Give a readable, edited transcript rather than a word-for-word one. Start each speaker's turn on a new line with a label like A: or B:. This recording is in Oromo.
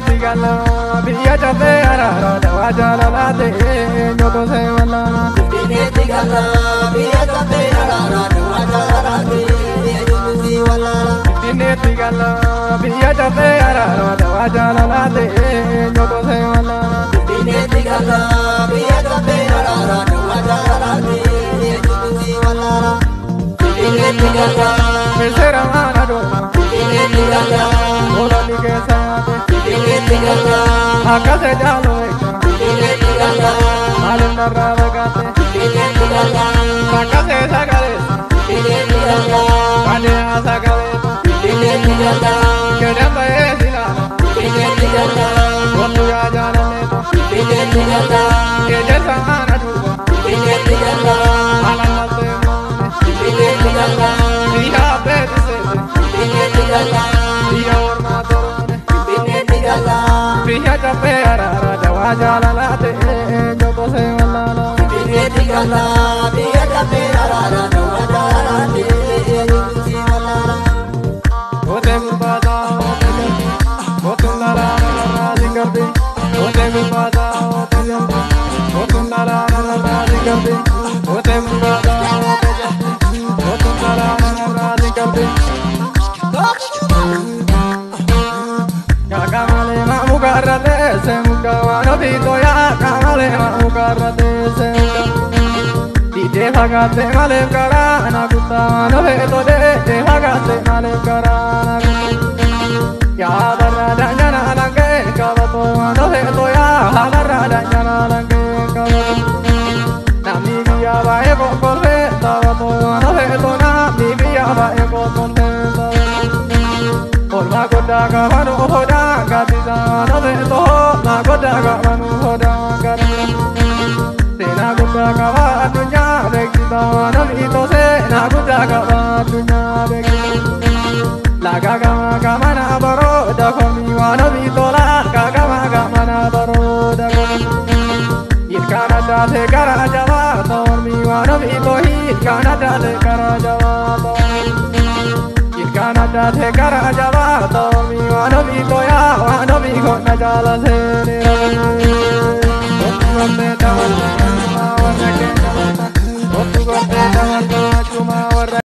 A: Biyya caffee araara dawaa jaalalaa ta'e eenyutu see wallaala.
B: Finfinneetti gala biyya caffee araara dawaa jaalalaa ta'e eenyutu see wallaala.
A: Finfinneetti gala biyya caffee araara dawaa jaalalaa ta'e eenyutu see wallaala.
B: Finfinneetti gala biyya caffee araara dawaa jaalalaa ta'e eenyutu see wallaala. Finfinneetti gala.
A: Misira maana dooma.
B: Finfinneetti gala.
A: Ololli keessa yaate.
B: Finfinneetti gala.
A: Akkasee jaaloo eegga.
B: Finfinneetti gala.
A: Maaliif narraa fagaatte?
B: Finfinneetti gala.
A: Akkasee sagaleessa.
B: Finfinneetti gala.
A: Baadiyyaa sagaleessa.
B: Finfinneetti gala.
A: Kedeen ba'ee silaala.
B: Finfinneetti gala.
A: Kottu yaa jaalalleetu.
B: Finfinneetti gala.
A: Ejersa maana duuba.
B: Finfinneetti gala.
A: Alallatee maane.
B: Finfinneetti gala.
A: Biyya abbeeti seete.
B: Finfinneetti gala.
A: Biyya ormaa toroone.
B: Finfinneetti gala.
A: Biyya caffee araara dawaa jaalalaa ta'e eenyutu see wallaala.
B: Finfinneetti gala. Biyya caffee araara dawaa jaalalaa ta'e eenyutu see wallaala.
A: Kootee gurbaataa ootee jalbi. Kootuun laalaa namarraa dingarbi. Kootee gurbaataa ootee jalbi. Kootuun laalaa namarraa dingarbi. Kootee gurbaataa ootee jalbi. Kootuun laalaa namarraa dingarbi. Kaakamalee maamuka irra teesse muka waan ofii tooyaa kaamalee maamuka irra teesse muka. Didee fagaatte malee karaa na kuttaa waan ofii tolee fagaatte malee karaa na kuttaa. Yaa barra daanyana langee qabatoo waan ofii tooyaa barra daanyana langee qabatoo. Namni biyya baay'ee kokkolfee taphatoo waan ofii too namni biyya baay'ee kokkolfee taphatoo. Olma goddaa qabanu hodaa gaddisa waan ofii too olma goddaa qabanu hodaa gaddisa. Seenaa guddaa qaba addunyaa beeksisa waan ofii too seenaa guddaa qaba addunyaa beeksisa. Laga gama gamana barooda komii waan ofii tola laga gama gamana barooda komii. Ilkaan addaatee gara jabaa ta'ormii waan ofii too ilkaan addaatee gara jabaa ta'ormii. Ilkaan addaatee gara jabaa ta'ormii waan ofii tooyaa waan ofii konna jaala seenee. Kottu gortee dabalta warra keenya dabalta. Kottu gortee dabalta achuma warra.